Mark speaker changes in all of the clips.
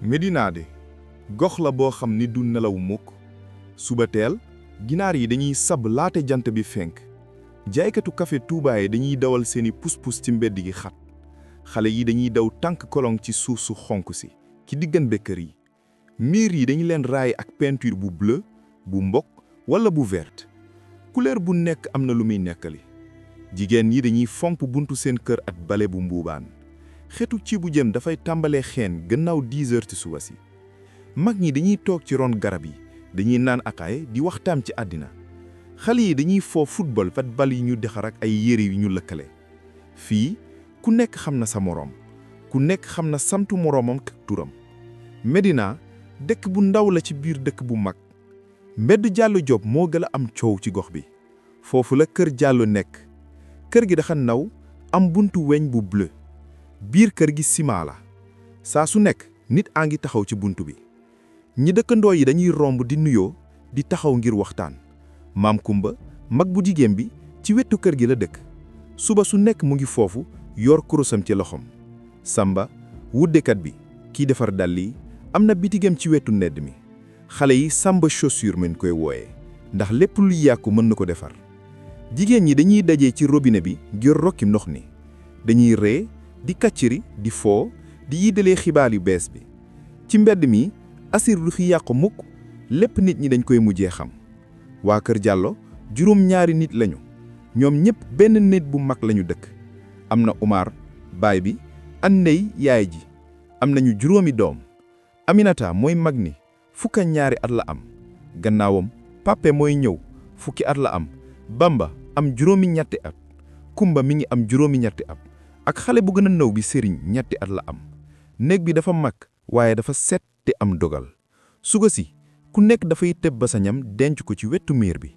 Speaker 1: Medina de gox la boo xam ni du nelaw mukk suba teel ginaar yi dañuy sab laate jant bi fenk jaaykatu café Touba yi dañuy dawal seeni pus-pus ci mbedd gi xat xale yi dañuy daw tànk kolong ci suuf su xonk si ci diggante kër yi miir yi dañu leen raay ak peinture bu bleu bu mbokk wala bu verte couleur bu nekk am na lu muy nekkali jigéen ñi dañuy fomp buntu seen kër ak bale bu mbuubaan xetu ci bu jëm dafay tàmbalee xeen gannaaw 10 heures ci suba si mag ñi dañuy toog ci ron garab yi dañuy naan akaay di waxtaan ci àddina xale yi dañuy foo football fat bal yi ñu defar ak ay yére yu ñu lëkkale fii ku nekk xam na sa moroom ku nekk xam na santu moroomam ak turam Medina dëkk bu ndaw la ci biir dëkk bu mag mbedd Diallo Diop moo gën a am coow ci gox bi foofu la kër Diallo nekk kër gi dafa naw am buntu weñ bu bleu biir kër gi ciment la saa su nekk nit a ngi taxaw ci buntu bi ñi dëkkandoo yi dañuy romb di nuyoo di taxaw ngir waxtaan maam Kumba mag bu jigéen bi ci wetu kër gi la dëkk suba su nekk mu ngi foofu yor kurusam ci loxoom Samba wuddekat bi kiy defar dàll yi am na bitigam ci wetu ndedd mi xale yi Samba chaussure mën koy wooye ndax lépp lu yàqu mën na ko defar jigéen ñi dañuy daje ci robinet bi ngir rokki ndox mi dañuy ree di kàcciri di foo di yiddalee xibaar yu bees bi ci mbedd mi asir lu fi yàqu mukk lépp nit ñi dañ koy mujjee xam waa kër Diallo juróom-ñaari nit lañu ñoom ñépp benn nit bu mag lañu dëkk am na Umar baay bi an ndey yaay ji am nañu juróomi doom Aminata mooy mag ni fukka ñaari at la am gannaawam Pape mooy ñëw fukki at la am Bamba am juróomi ñetti at Kumba mi ngi am juróomi ñetti at ak xale bu gën a ndaw bi Sëriñ ñetti at la am néeg bi dafa mag waaye dafa set te am dogal suga si ku nekk dafay tëb basañam denc ko ci wetu miir bi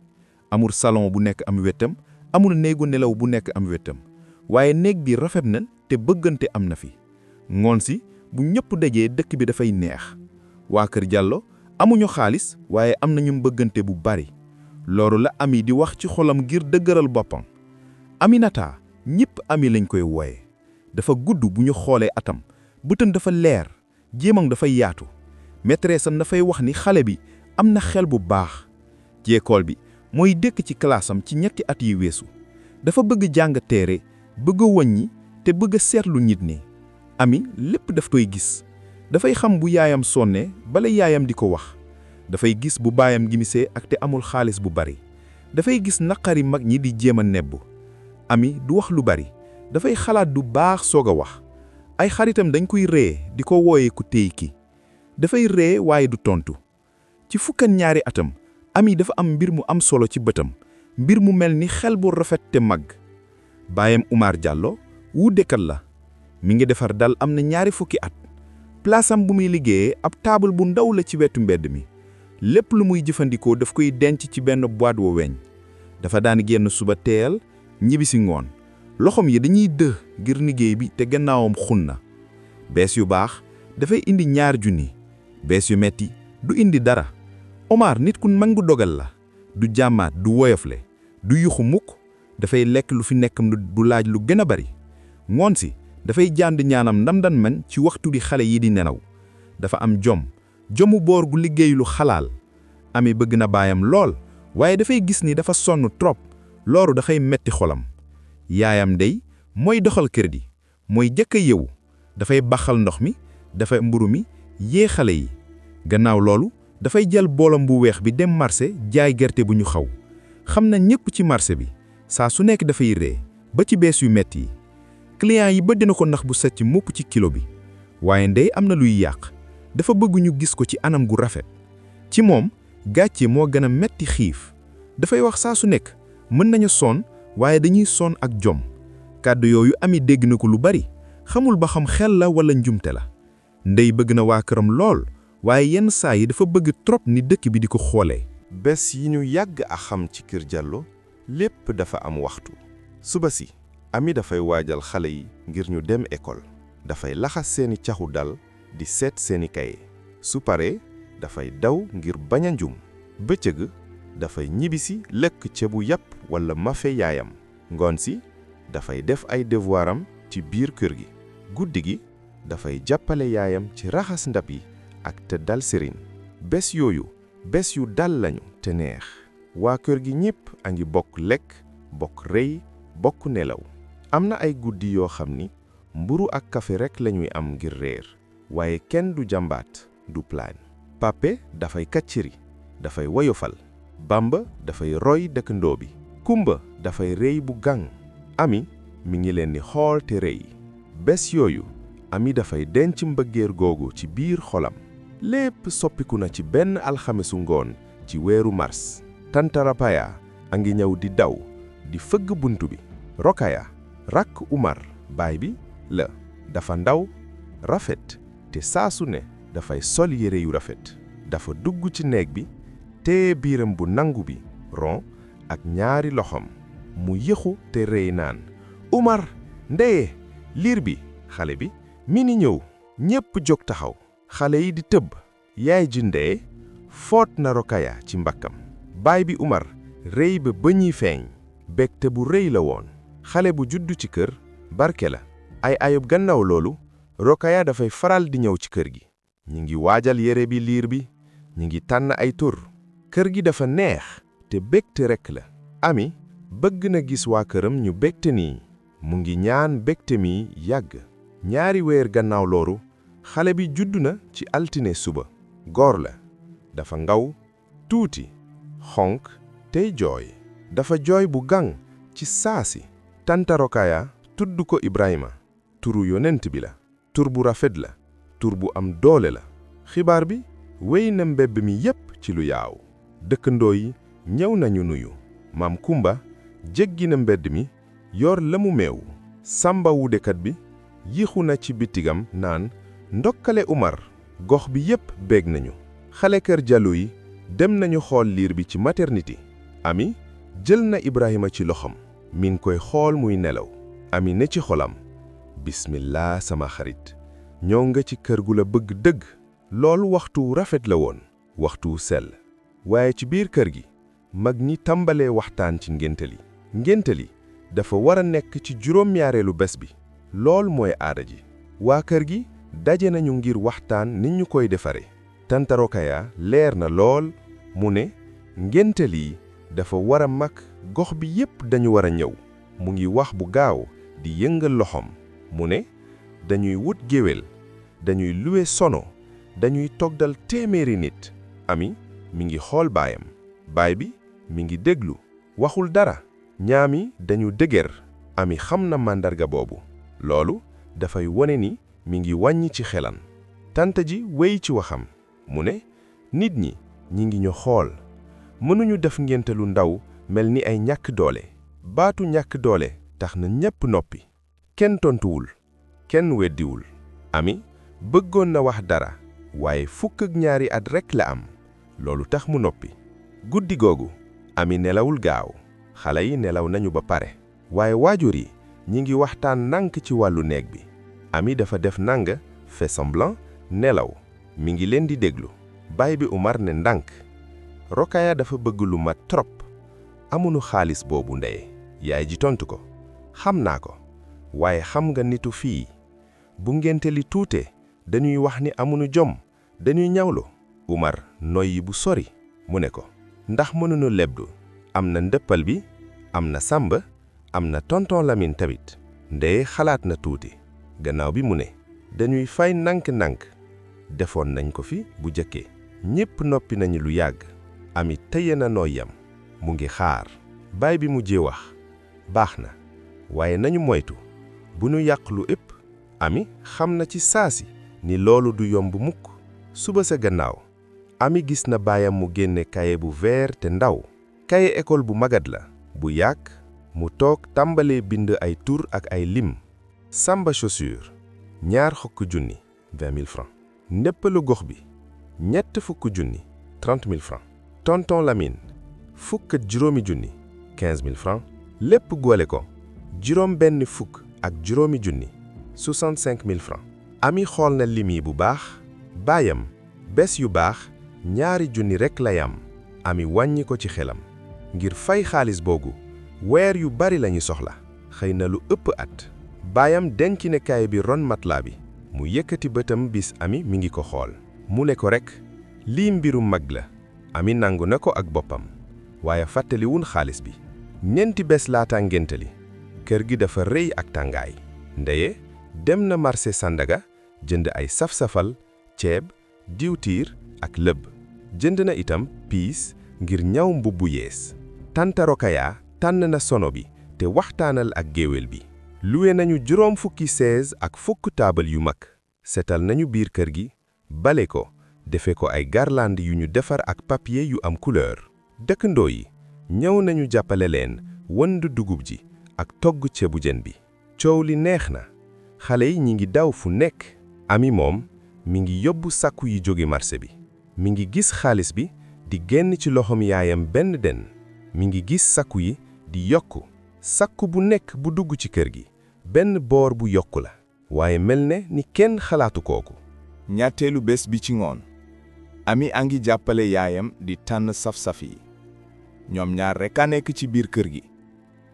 Speaker 1: amul salon bu nekk am wetam amul néegu nelaw bu nekk am wetam waaye néeg bi rafet na te bëggante am na fi ngoon si bu ñëpp dajee dëkk bi dafay neex waa kër Diallo amuñu xaalis waaye am nañu bëggante bu bari loolu la Ami di wax ci xolam ngir dëgëral boppam Aminata ñëpp Ami lañ koy wooye dafa gudd bu ñu xoolee atam bëtam dafa leer jéemam dafay yaatu maîtresse am dafay wax ni xale bi am na xel bu baax ci école bi mooy dëkk ci classam ci ñetti at yi weesu dafa bëgg jàng téere bëgg wàññi te bëgg seetlu nit ñi Ami lépp daf koy gis dafay xam bu yaayam sonne bala yaayam di ko wax dafay gis bu baayam gimisee ak te amul xaalis bu bari dafay gis naqari mag ñi di jéem a nebbu Ami du wax lu bari dafay xalaat du baax soog a wax ay xaritam dañ koy ree di ko wooye ku téy ki dafay ree waaye du tontu ci fukkan ñaari atam Ami dafa am mbir mu am solo ci bëtam mbir mu mel ni xel bu rafet te mag baayam Umar Diallo wuddekat la mi ngi defar dal am na ñaari fukki at palaasam bu muy liggéeyee ab taabal bu ndaw la ci wetu mbedd mi lépp lu muy jëfandikoo daf koy denc ci benn boîte wu weñ dafa daan génn suba teel ñibbi si ngoon loxoom yi dañuy dë ngir liggéey bi te gannaawam xun na bees yu baax dafay indi 2 junni bees yu metti du indi dara Omar nit ku mangu dogal la du jàmmaat du woyofle du yuxu mukk dafay lekk lu fi nekk du laaj lu gën a bari ngoon si dafay jànd ñaanam ndam man ci waxtu bi xale yi di nelaw dafa am jomu boor gu liggéey lu xalaal Ami bëgg na baayam lool waaye dafay gis ni dafa sonn trop loolu dafay metti xolam yaayam dey mooy doxal kër gi mooy jëkk a yeewu dafay baxal ndox mi dafay mburu mi yee xale yi gannaaw loolu dafay jël boolam bu weex bi dem marché jaay gerte bu ñu xaw xam na ñépp ci marché bi saa su nekk dafay ree ba ci bees yu metti yi client yi ba dina ko ndax bu set ci mukk ci kilo bi waaye ndey am na luy yàq dafa bëgg ñu gis ko ci anam gu rafet ci moom Gaaçe moo gën a metti xiif dafay wax saa su nekk mën nañu sonn waaye dañuy sonn ak jom kàddu yooyu Ami dégg na ko lu bari xamul ba xam xel la wala njumte la ndey bëgg na waa këram lool waaye yenn saa yi dafa bëgg trop ni dëkk bi di ko xoolee.
Speaker 2: bés yi ñu yàgg a xam ci kër Diallo lépp dafa am waxtu suba si Ami dafay waajal xale yi ngir ñu dem école dafay laxas seeni caxu dal di seet seeni kaye su paree dafay daw ngir bañ a njum bëccëg dafay ñibbisi lekk ceebu yàpp walla mafe yaayam ngoon si dafay def ay devoiram ci biir kër gi guddi gi dafay jàppale yaayam ci raxas ndab yi ak tëddal sëriñ. bés yooyu bés yu dal lañu te neex. waa kër gi ñépp a ngi bokk lekk bokk rëy bokk nelaw. am na ay guddi yoo xam ni mburu ak kafe rekk lañuy am ngir reer, waaye kenn du jàmbaat du plaan. Pape dafay kàcciri dafay woyofal. Bamba dafay roy dëkkandoo bi. Kumba dafay rëy bu gang. Ami mi ngi leen di xool te rëy. bés yooyu Ami dafay denc mbëggeer googu ci biir xolam. lépp soppiku na ci benn alxamesu ngoon ci weeru mars. Tanta Rapaya a ngi ñëw di daw di fëgg buntu bi. Rokaya rakk Umar baay bi la dafa ndaw rafet te saa su ne dafay sol yére yu rafet. dafa dugg ci néeg bi te biiram bu nangu bi ron ak ñaari loxom mu yëxu te rëy naan Umar ndeye liir bi xale bi mi ni ñëw. ñépp jóg taxaw. xale yi di tëbb. yaay ji ndeye foot na Rokaya ci mbakkam. baay bi Umar rëy ba bëñi feeñ. bégte bu rëy la woon. xale bu juddu ci kër barke la. ay ayub gannaaw loolu Rokaya dafay faral di ñëw ci kër gi. ñi ngi waajal yére bi liir bi ñi ngi tànn ay tur. kër gi dafa neex te bégte rekk la. Ami bëgg na gis waa këram ñu bégte nii. mu ngi ñaan bégte mi yàgg. ñaari weer gannaaw loolu xale bi juddu na ci altine suba. góor la dafa ngaw tuuti xonk tey jooy. dafa jooy bu gang ci saasi. Tanta Rokaya tudd ko Ibrahima. turu yonent bi la. tur bu rafet la. tur bu am doole la. xibaar bi wéy na mbedd mi yépp ci lu yaaw. dëkkandoo yi ñëw nañu nuyu. maam Kumba jéggi na mbedd mi yor la mu meew. Samba wudekat bi yixu na ci bitigam naan ndokkale Umar. gox bi yépp bég nañu. xale kër Jallo yi dem nañu xool liir bi ci maternité. Ami jël na Ibrahima ci loxom. min koy xool muy nelaw. Ami ne ci xolam bismillah sama xarit ñëw nga ci kër gu la bëgg dëgg. loolu waxtu rafet la woon. waxtu sell. waaye ci biir kër gi mag ñi tàmbalee waxtaan ci ngénte li. ngénte li dafa war a nekk ci juróom-ñaareelu bés bi. lool mooy aada ji. waa kër gi daje nañu ngir waxtaan ni ñu koy defare. Tanta Rokaya leer na lool mu ne ngénte lii dafa war a mag gox bi yépp dañu war a ñëw. mu ngi wax bu gaaw di yëngal loxom. mu ne dañuy wut géwél dañuy luwe sono dañuy togdal téeméeri nit. Ami mi ngi xool baayam. baay bi mi ngi déglu waxul dara. ñaami dañu dëgër. Ami xam na màndarga boobu. loolu dafay wone ni mi ngi wàññi ci xelam. tante ji wéy ci waxam. mu ne nit ñi ngi ñu xool. mënuñu def ngénte lu ndaw mel ni ay ñàkk doole. baatu ñàkk doole tax na ñépp noppi. kenn tontuwul kenn weddiwul. Ami bëggoon na wax dara waaye 12 at rekk la am. loolu tax mu noppi. guddi googu Ami nelawul gaaw. xale yi nelaw nañu ba pare. waaye waajur yi ñi ngi waxtaan nank ci wàllu néeg bi. Ami dafa def nang fait semblant nelaw mi ngi leen di déglu. baay bi Umar ne ndànk Rokaya dafa bëgg lu mat trop. amunu xaalis boobu ndeye. yaay ji tontu ko xam naa ko waaye xam nga nitu fii bu ngénte li tuute dañuy wax ni amunu jom dañuy ñawlu. Umar noyyi bu sori mu ne ko ndax mënuñu lebdu. am na ndëppal bi am na Samba am na tonton Lamine tamit. ndeye xalaat na tuuti. gannaaw bi mu ne dañuy fay nank-nank. defoon nañ ko fi bu jëkkee. ñépp noppi nañu lu yàgg. Ami tëye na nooyam mu ngi xaar. baay bi mujjee wax baax na waaye nañu moytu bu nu yàq lu ëpp. Ami xam na ci saasi ni loolu du yomb mukk. suba sa gannaaw Ami gis na baayam mu génne kaye bu vert te ndaw. kaye école bu magat la bu yàgg. mu toog tàmbalee bind ay tur ak ay lim. Samba chaussure $20,000 20 000 francs. ndéppalu gox bi $50,000 30 000 francs. tonton Lamine $50,000 15 000 francs. lépp goole ko $50,000 65 000 francs. Ami xool na lim yi bu baax. baayam bés yu baax $2,000 rekk lay am. Ami wàññi ko ci xelam. ngir fay xaalis boogu weer yu bari lañu soxla. xëy na lu ëpp at. baayam denc ne kaye bi ron matelas bi. mu yëkkati bëtam bis Ami mi ngi ko xool. mu ne ko rekk lii mbirum mag la. Ami nangu na ko ak boppam waaye fàttaliwul xaalis bi. ñeenti bés laata ngénte li kër gi dafa rëy ak tàngaay. ndeye dem na marché Sandaga jënd ay saf-safal ceeb diwtiir ak lëbb. jënd na itam piis ngir ñaw mbubbu yees. tanta Rokaya tànn na sono bi te waxtaanal ak géwél bi. luwe nañu juróom fukki sees ak fukk taabal yu mag. setal nañu biir kër gi bale ko defe ko ay garland yu ñu defar ak papier yu am couleur. dëkkandoo yi ñëw nañu jàppale leen wënd dugub ji ak togg ceebu jën bi. coow li neex na xale yi ñi ngi daw fu nekk. Ami moom mi ngi yóbbu sàkku yi jóge marché bi. mi ngi gis xaalis bi di génn ci loxom yaayam benn den. mi ngi gis sàkku yi di yokku. sàkku bu nekk bu dugg ci kër gi benn boor bu yokku la. waaye mel ne ni kenn xalaatu kooku.
Speaker 1: ñetteelu bés bi ci ngoon Ami a ngi jàppale yaayam di tànn saf-saf yi. ñoom ñaar rekk a nekk ci biir kër gi.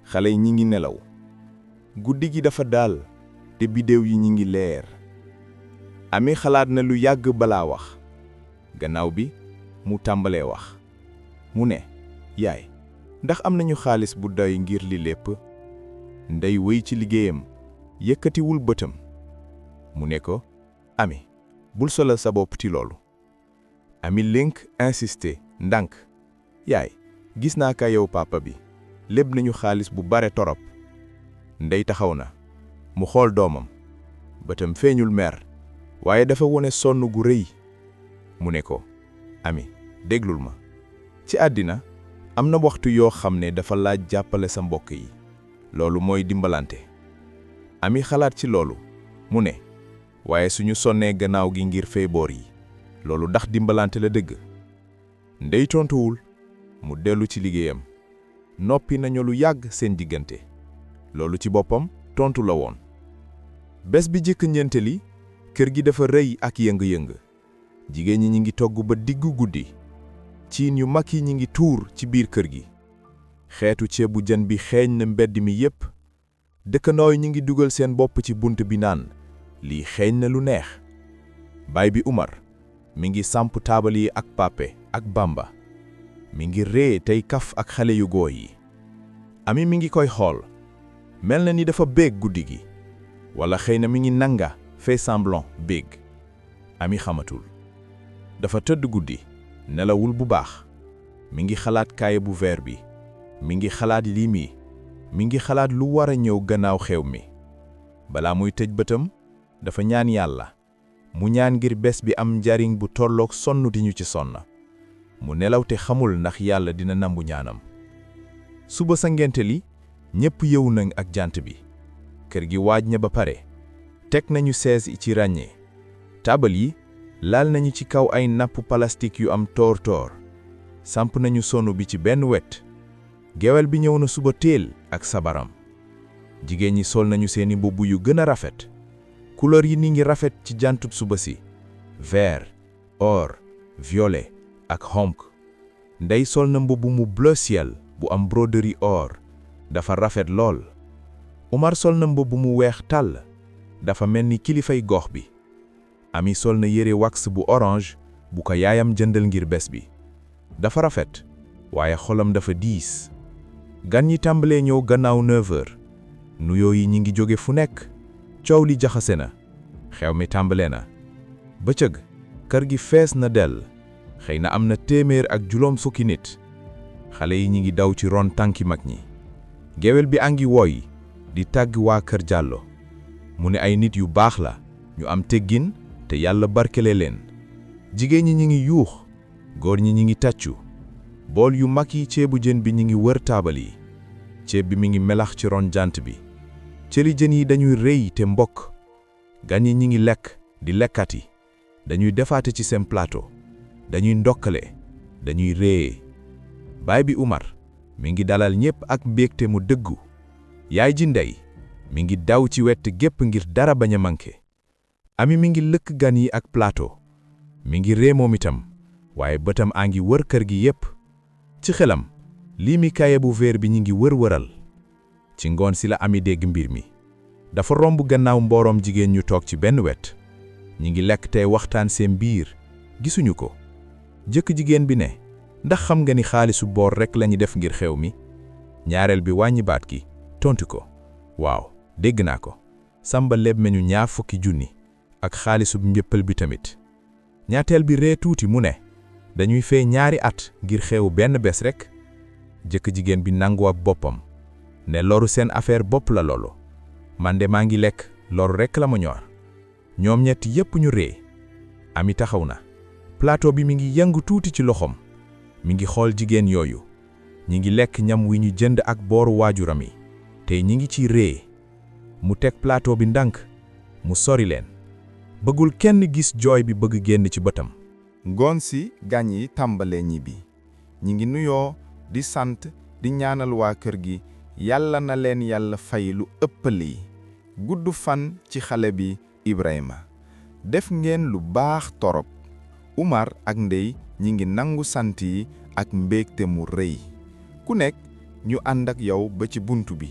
Speaker 1: xale yi ñi ngi nelaw. guddi gi dafa daal te biddew yi ñi ngi leer. Ami xalaat na lu yàgg balaa wax. gannaaw bi mu tàmbalee wax. mu ne yaay ndax am nañu xaalis bu doy ngir li lépp. ndey wéy ci liggéeyam yëkkatiwul bëtam. mu ne ko Ami bul solal sa bopp ci loolu. Ami link insisté ndànk yaay gis naa ka yow papa bi lépp nañu xaalis bu bare torop. ndey taxaw na mu xool doomam bëtam feeñul mer waaye dafa wone sonn gu rëy. mu ne ko Ami déglul ma ci àddina am na waxtu yoo xam ne dafa laaj jàppale sa mbokk yi. loolu mooy dimbalante. Ami xalaat ci loolu mu ne waaye suñu sonnee gannaaw gi ngir fay boor yi loolu ndax dimbalante la dëgg. ndey tontuwul mu dellu ci liggéeyam. noppi nañu lu yàgg seen diggante. loolu ci boppam tontu la woon. bés bi jëkk ñeente li kër gi dafa rëy ak yëng-yëng. jigéen ñi ñi ngi togg ba diggu guddi. ciin yu mag yi ñi ngi tuur ci biir kër gi. xeetu ceebu jën bi xeeñ na mbedd mi yépp. dëkkandoo yi ñi ngi dugal seen bopp ci bunt bi naan lii xeeñ na lu neex. baay bi Umar mi ngi samp taabal yi ak Pape ak Bamba. mi ngi ree tey kaf ak xale yu góor yi. Ami mi ngi koy xool mel na ni dafa béeg guddi gi wala xëy na mi ngi nanga fait semblant béeg. Ami xamatul. dafa tëdd guddi nelawul bu baax. mi ngi xalaat kaaye bu veer bi. mi ngi xalaat lii mi ngi xalaat lu war a ñëw gannaaw xew mi. balaa muy tëj bëtam dafa ñaan yàlla. mu ñaan ngir bés bi am njariñ bu tolloog sonn di ñu ci sonn. mu nelaw te xamul ndax yàlla dina nangu ñaanam. suba sa ngénte li ñépp yeewu nañ ak jant bi. kër gi waaj na ba pare. teg nañu sees ci ràññee. taabal yi laal nañu ci kaw ay napp plastique yu am toor-toor. samp nañu sonu bi ci benn wet. gewel bi ñëw na suba teel ak sabaram. jigéen ñi sol nañu seeni mbubb yu gën a rafet. couleur yi ni ngi rafet ci jantub suba si. vert or violet ak xonk. ndey sol na mbubb mu bleu ciel bu am broderie or. dafa rafet lool. Umar sol na mbubb mu weex tàll. dafa mel ni kilifay gox bi. Ami sol na yére wax bu orange bu ko yaayam jëndal ngir bés bi. dafa rafet waaye xolam dafa diis. gan ñi tàmbalee ñëw gannaaw 9h. nuyoo yi ñi ngi jóge fu nekk. coow li jaxase na. xew mi tàmbalee na. bëccëg kër gi fees na dell. xëy na am na 100 ak juróom fukki nit. xale yi ñi ngi daw ci ron tànki mag ñi. géwél bi a ngi woy di tàgg waa kër Jàllo. mu ne ay nit yu baax la ñu am teggin te yàlla barkele leen. jigéen ñi ñi ngi yuux. góor ñi ñi ngi tàccu. bool yu mag yi ceebu jën bi ñi ngi wër taabal yi. ceeb bi mi ngi melax ci ron jant bi. cëri jën yi dañuy rëy te mbokk. gan yi ñi ngi lekk di lekkati. dañuy defaate ci seen plateau. dañuy ndokkale. dañuy ree. baay bi Umar mi ngi dalal ñépp ak mbégte mu dëggu. yaay ji Ndey mi ngi daw ci wet gépp ngir dara bañ a manqué. Ami mi ngi lëkk gan yi ak plateau. mi ngi ree moom itam waaye bëtam a ngi wër kër gi yépp. ci xelam lii mi kaye bu veer bi ñi ngi wër-wëral. ci ngoon si la Ami dégg mbir mi. dafa romb gannaaw mbooroom jigéen ñu toog ci benn wet.
Speaker 3: ñi ngi lekk tey waxtaan seen biir gisuñu ko. jëkk jigéen bi ne ndax xam nga ni xaalisu boor rekk lañu def ngir xew mi. ñaareel bi wàññi baat gi tontu ko waaw dégg naa ko. Samba leeb meñu 20 junni ak xaalisu njëppal bi tamit. ñaateel bi ree tuuti mu ne dañuy fay 2 at ngir xew benn bés rekk. jëkk jigéen bi nangu ak boppam ne loru seen affaire bopp la loolu. man de maa ngi lekk loru rekk la ma ñor. ñoom ñett yépp ñu ree. Ami taxaw na. plateau bi mi ngi yëngu tuuti ci loxoom. mi ngi xool jigéen yooyu. ñi ngi lekk ñam wi ñu jënd ak booru waajuram yi. tey ñi ngi ci ree. mu teg plateau bi ndànk. mu sori leen. bëggul kenn gis jooy bi bëgg génn ci bëtam.
Speaker 1: ngoon si gan yi tàmbalee ñibbi. ñi ngi nuyoo di sant di ñaanal waa kër gi yàlla na leen yàlla fay lu ëpp lii. gudd fan ci xale bi Ibrahima. def ngeen lu baax torop. Umar ak Ndey ñi ngi nangu sant yi ak mbégte mu rëy. ku nekk ñu ànd ak yow ba ci buntu bi.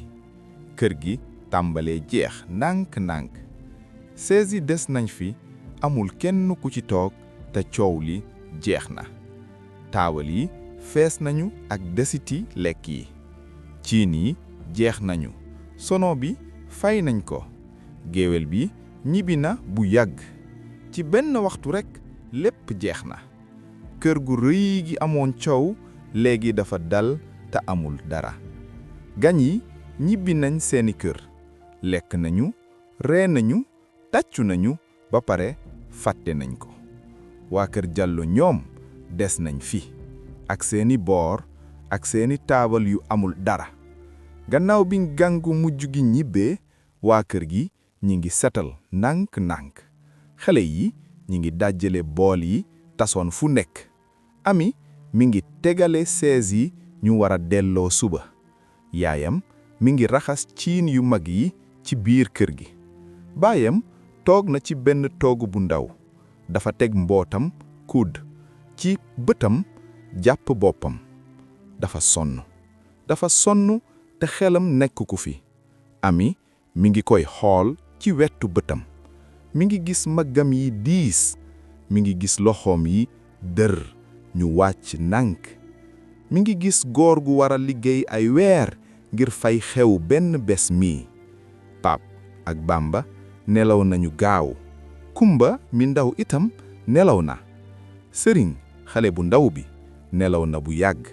Speaker 1: kër gi tàmbalee jeex nànk-nànk. sees yi des nañ fi amul kenn ku ci toog te coow li jeex na. taawal yi fees nañu ak desiti lekk yi. ciin yi jeex nañu. sono bi fay nañ ko. géwél bi ñibbi na bu yàgg. ci benn waxtu rekk lépp jeex na. kër gu rëy gi amoon coow léegi dafa dal te amul dara. gan yi ñibbi nañ seeni kër. lekk nañu ree nañu tàccu nañu ba pare fàtte nañ ko. waa kër Diallo ñoom des nañ fi ak seeni boor ak seeni taabal yu amul dara. gannaaw bi gàngu mujj gi ñibbee waa kër gi ñi ngi setal nànk-nànk. xale yi ñi ngi dajale bool yi tasoon fu nekk. Ami mi ngi tegale sees yi ñu war a delloo suba. yaayam mi ngi raxas ciin yu mag yi ci biir kër gi. baayam toog na ci benn toogu bu ndaw. dafa teg mbootam kudd ci bëtam jàpp boppam. dafa sonn te xelam nekk ku fi. Ami mi ngi koy xool ci wetu bëtam. mi ngi gis maggam yi diis. mi ngi gis loxoom yi dër ñu wàcc nànk. mi ngi gis góor gu war a liggéey ay weer ngir fay xew benn bés mi. Paap ak Bamba nelaw nañu gaaw. Kumba mi ndaw itam nelaw na. Sëriñ xale bu ndaw bi nelaw na bu yàgg.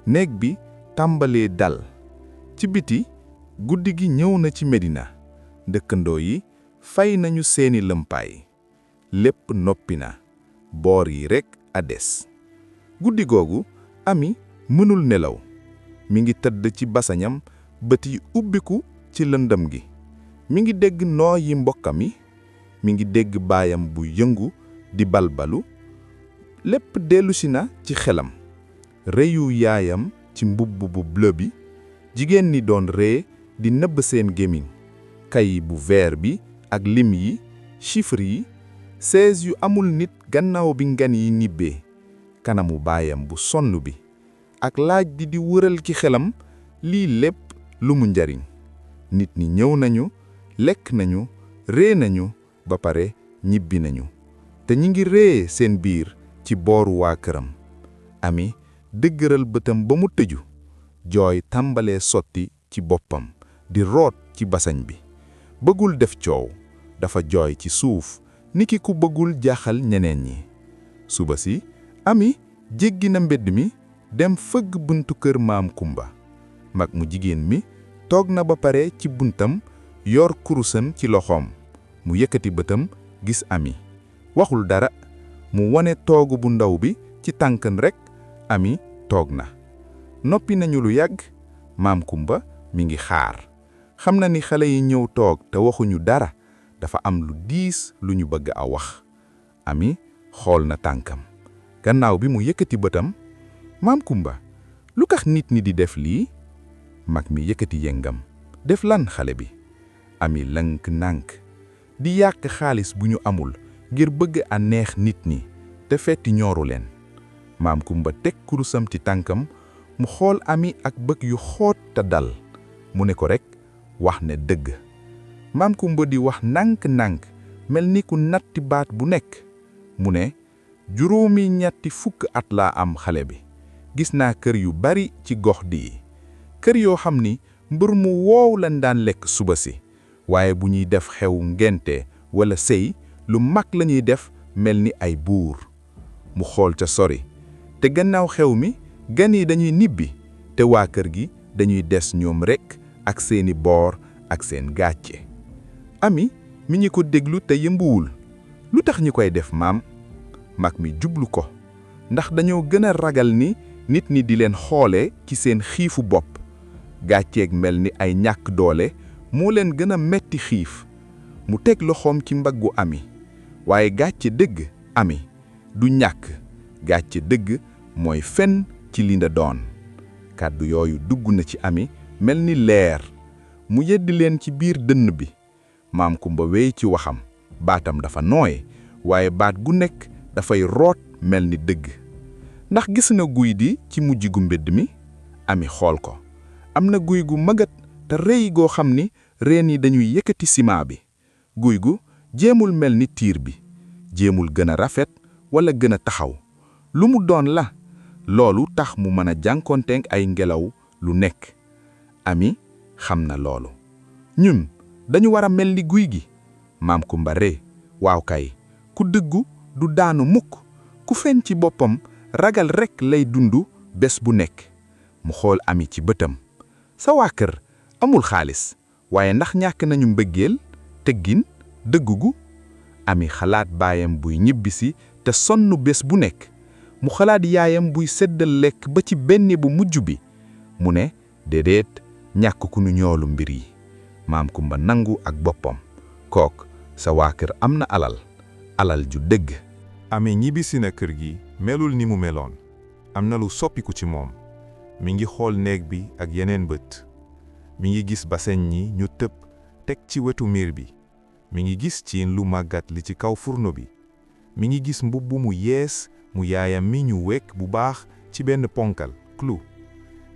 Speaker 1: néeg bi tàmbalee dal. ci biti guddi gi ñëw na ci Medina. dëkkandoo yi fay nañu seeni lëmpaay. lépp noppi na. boor yi rekk a des. guddi googu Ami mënul nelaw. mi ngi tëdd ci basañam bët yi ubbiku ci lëndëm gi. mi ngi dégg noo yi mbokkam yi. mi ngi dégg baayam bu yëngu di balbalu. lépp dellusi na ci xelam. rëyu yaayam ci mbubb bu bleu bi. jigéen ñi doon ree di nëbb seen gémmiñ. kay bu vert bi ak lim yi chiffres yi. sees yu amul nit gannaaw bi ngan yi ñibbee. kanamu baayam bu sonn bi. ak laaj di wëral ci xelam lii lépp lu mu njariñ. nit ñi ñëw nañu lekk nañu ree nañu ba pare ñibbi nañu. te ñi ngi ree seen biir ci booru waa këram. Ami dëggëral bëtam ba mu tëju. jooy tàmbalee sotti ci boppam di root ci basañ bi. bëggul def coow. dafa jooy ci suuf niki ku bëggul jaaxal ñeneen ñi. suba si Ami jéggi na mbedd mi dem fëgg buntu kër maam Kumba. mag mu jigéen mi toog na ba pare ci buntam yor kurusam ci loxoom. mu yëkkati bëtam gis Ami. waxul dara. mu wone toogu bu ndaw bi ci tànkan rekk. Ami toog na. noppi nañu lu yàgg. maam Kumba mi ngi xaar. xam na ni xale yi ñëw toog te waxuñu dara. dafa am lu diis lu ñu bëgg a wax. Ami xool na tànkam. gannaaw bi mu yëkkati bëtam. maam Kumba lu tax nit ñi di def lii. mag mi yëkkati yëngam. def lan xale bi. Ami lënk nànk. di yàq xaalis bu ñu amul ngir bëgg a neex nit ñi te fetti ñooru leen. maam Kumba teg kurusam ci tànkam. mu xool Ami ak bëgg yu xoot te dal. mu ne ko rekk wax ne dëgg. maam Kumba di wax nànk-nànk
Speaker 3: mel ni ku natti baat bu nekk mu ne juróomi ñetti fukk at laa am xale bi gis naa kër yu bari ci gox di kër yoo xam ni mbër mu woow lañ daan lekk suba si waaye bu ñuy def xew ngente wala sëy lu mag lañuy def mel ni ay buur mu xool ca sori te gannaaw xew mi gan yi dañuy nibbi te waa kër gi dañuy des ñoom rekk ak seeni boor ak seen gàcce. Ami mi ñi ko déglu te yëmbuwul lu tax ñi koy def maam mag mi jublu ko ndax dañoo gën a ragal ni nit ñi di leen xoole ci seen xiifu bopp gàcceeg mel ni ay ñàkk doole moo leen gën a metti xiif mu teg loxoom ci mbaggu Ami waaye gàcce dëgg Ami du ñàkk gàcce dëgg mooy fen ci li nga doon kàddu yooyu dugg na ci Ami mel ni leer mu yeddi leen ci biir dënn bi maam Kumba wéy ci waxam baatam dafa nooy waaye baat gu nekk dafay root mel ni dëgg ndax gis na guy di ci mujj gu mbedd mi Ami xool ko am na guy gu magat te rëy goo xam ni reen yi dañuy yëkkati ciment bi guy gu jéemul mel ni tiir bi jéemul gën a rafet wala gën a taxaw lu mu doon la loolu tax mu mën a jànkoonteeg ay ngelaw lu nekk Ami xam na loolu ñun dañu war a mel ni guy gi maam Kumba ree waaw kay ku dëggu du daanu mukk ku fen ci boppam ragal rekk lay dundu bés bu nekk mu xool Ami ci bëtam sa waa kër amul xaalis waaye ndax ñàkk nañu mbëggeel teggin dëggu gu Ami xalaat baayam buy ñibbisi te sonn bés bu nekk mu xalaat yaayam buy seddal lekk ba ci benn bu mujj bi mu ne déedéet ñàkk ku nu ñoolu mbir yi maam Kumba nangu ak boppam kook sa waa kër am na alal ju dëgg.
Speaker 2: Ami ñibbisi na kër gi melul ni mu meloon am na lu soppiku ci moom mi ngi xool néeg bi ak yeneen bët mi ngi gis baseñ ñi ñu tëb teg ci wetu miir bi mi ngi gis ciin lu màggat li ci kaw furno bi mi ngi gis mbubb mu yees mu yaayam mi ñu wekk bu baax ci benn ponkal clou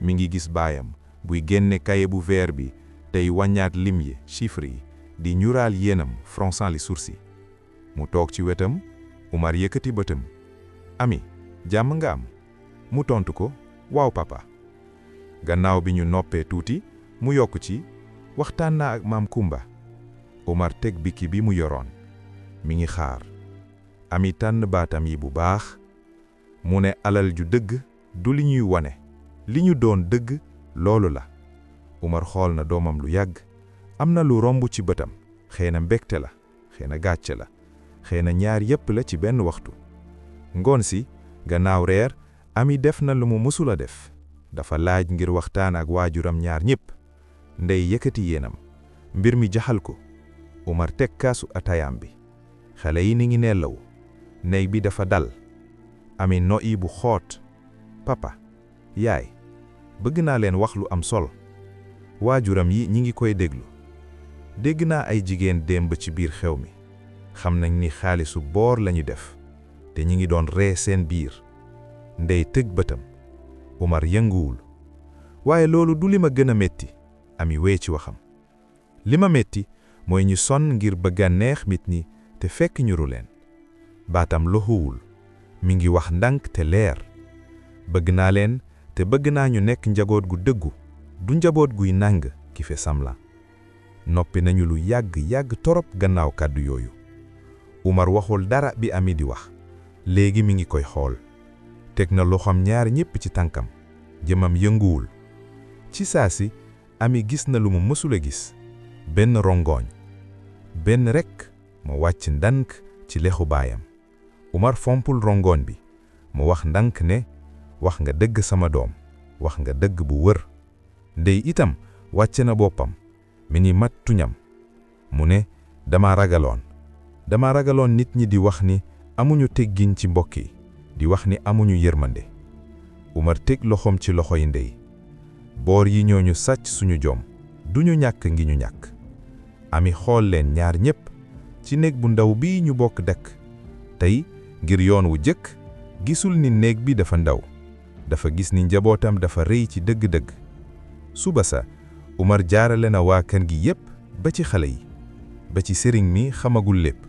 Speaker 2: mi ngi gis baayam buy génne kaye bu vert bi tey wàññaat lim yi chiffres yi di ñuraal yéenam fronçant les sourcils mu toog ci wetam Umar yëkkati bëtam Ami jàmm nga am mu tontu ko waaw papa gannaaw bi ñu noppee tuuti mu yokk ci waxtaan naa ak maam Kumba Umar teg bikki bi mu yoroon mi ngi xaar Ami tànn baatam yi bu baax mu ne alal ju dëgg du li ñuy wane li ñu doon dëgg loolu la Umar xool na doomam lu yàgg am na lu romb ci bëtam xëy na mbégte la xëy na gàcce la xëy na ñaar yépp la ci benn waxtu ngoon si gannaaw reer Ami def na lu mu mësula def dafa laaj ngir waxtaan ak waajuram ñaar ñépp ndey yëkkati yéenam mbir mi jaxal ko Umar teg kaasu ataayam bi xale yi ni ngi nelaw néeg bi dafa dal Ami no'i bu xoot papa yaay bëgg naa leen wax lu am solo waajuram yi ñi ngi koy déglu dégg naa ay jigéen démb ci biir xew mi xam nañ ni xaalisu boor lañu def te ñi ngi doon ree seen biir ndey tëg bëtam Umar yënguwul waaye loolu du li ma gën a metti Ami wee ci waxam li ma metti mooy ñu sonn ngir bëgg a neex nit ñi te fekk ñuru leen baatam loxuwul mi ngi wax ndànk te leer bëgg naa leen te bëgg naa ñu nekk njaboot gu dëggu du njaboot guy nàng ki fe samla noppi nañu lu yàgg torop gannaaw kàddu yooyu Umar waxul dara bi Ami di wax léegi mi ngi koy xool teg na loxoom ñaar ñépp ci tànkam jëmam yënguwul ci saa si Ami gis na lu mu mësula gis benn rongoñ benn rekk mu wàcc ndànk ci lexu baayam Umar fompul rongoñ bi mu wax ndànk ne wax nga dëgg sama doom wax nga dëgg bu wër ndey itam wàcce na boppam mi ni mat tuñam mu ne dama ragaloon nit ñi di wax ni amuñu teggin ci mbokk yi di wax ni amuñu yërmande Umar teg loxoom ci loxo yi ndey boor yi ñooñu sàcc suñu jom duñu ñàkk ngi ñu ñàkk Ami xool leen ñaar ñépp ci néeg bu ndaw bi ñu bokk dëkk tey ngir yoon wu jëkk gisul ni néeg bi dafa ndaw dafa gis ni njabootam dafa rëy ci dëgg-dëgg suba sa Umar jaarale na waa kër gi yépp ba ci xale yi ba ci sëriñ mi xamagul lépp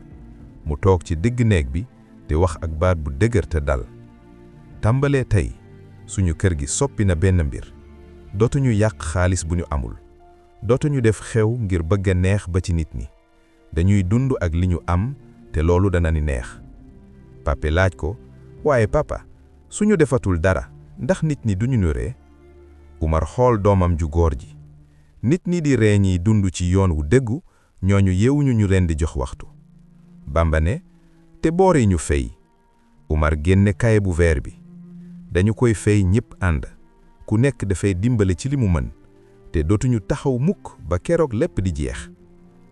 Speaker 3: mu toog ci digg néeg bi di wax ak baat bu dëgër te dal. tàmbalee tey suñu kër gi soppi na benn mbir. dootuñu yàq xaalis bu ñu amul. dootuñu def xew ngir bëgg a neex ba ci nit ñi. dañuy dund ak li ñu am te loolu dana ni neex. pape laaj ko, waaye papa suñu defatul dara ndax nit ñi duñu ñu ree? Umar xool doomam ju góor ji. nit ñi di ree ñiy dund ci yoon wu dëggu ñooñu yeewuñu ñu leen di jox waxtu. Bamba ne, te boor yi ñu fay. Umar génne kaye bu veer bi. dañu koy fay ñépp ànd. ku nekk dafay dimbale ci li mu mën. te dootuñu taxaw mukk ba keroog lépp di jeex.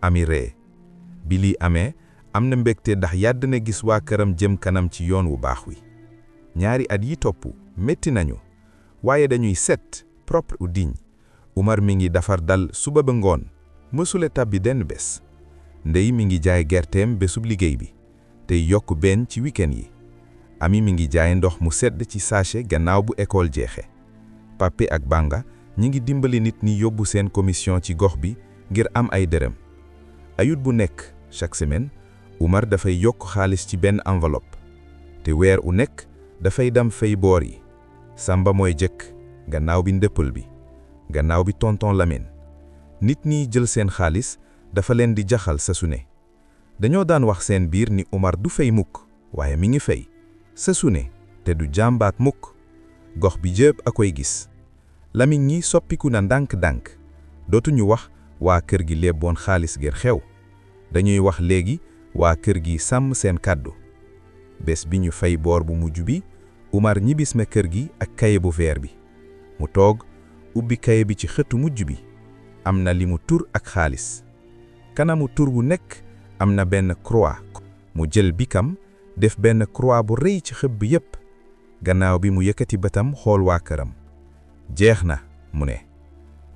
Speaker 3: Ami ree. bi lii amee am na mbégte ndax yàdd na gis waa këram jëm kanam ci yoon wu baax wi. ñaari at yi topp metti nañu. waaye dañuy set propre u digne. Umar mi ngi defar dal suba ba ngoon. mësule tabbi denn bés. ndey mi ngi jaay gerteem bésub liggéey bi. tey yokk benn ci week-end yi. Ami mi ngi jaay ndox mu sedd ci sachet gannaaw bu école jeexe. Pape ak Banga ñi ngi dimbali nit ñi yóbbu seen commission ci gox bi ngir am ay dërëm. ayut bu nekk chaque semaine Umar dafay yokk xaalis ci benn enveloppe. te weer u nekk dafay dem fay boor yi. Samba mooy jëkk gannaaw bi ndëppal bi. gannaaw bi tonton Lamine. nit ñi jël seen xaalis dafa leen di jaxal sa su ne. dañoo daan wax seen biir ni Umar du fay mukk waaye mi ngi fay. sa su ne te du jàmbaat mukk. gox bi jëpp a koy gis. Lamine ñi soppiku na ndànk-ndànk. dootuñu wax waa kër gi lebboon xaalis ngir xew. dañuy wax léegi waa kër gi sàmm seen kàddu. bés bi ñu fay boor bu mujj bi Umar ñibbis na kër gi ak kaye bu veer bi. mu toog ubbi kaye bi ci xëtu mujj bi. am na li mu tur ak xaalis. kanamu tur bu nekk am na benn croix. mu jël bikam def benn croix bu rëy ci xëb bi yépp. gannaaw bi mu yëkkati bëtam xool waa këram. jeex na mu ne.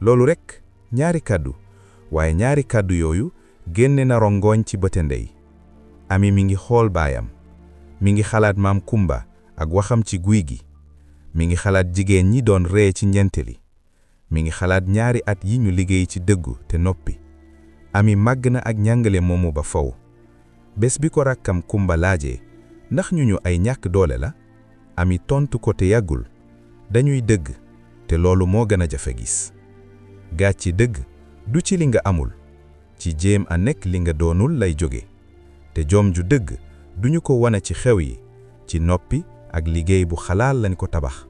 Speaker 3: loolu rekk ñaari kàddu. waaye ñaari kàddu yooyu génne na rongoñ ci bëte ndey. Ami mi ngi xool baayam. mi ngi xalaat maam Kumba ak waxam ci guy gi. mi ngi xalaat jigéen ñi doon ree ci ñenteli. mi ngi xalaat ñaari at yi ñu liggéey ci dëggu te noppi. Ami màgg na ak njàngale moomu ba faw. bés bi ko rakkam Kumba laajee ndax ñu ay ñàkk doole la. Ami tontu ko te yàggul. dañuy dëgg te loolu moo gën a jafe gis. Gaaçe dëgg du ci li nga amul. ci jéem a nekk li nga doonul lay jóge. te jom ju dëgg duñu ko wane ci xew yi. ci noppi ak liggéey bu xalaal lañ ko tabax.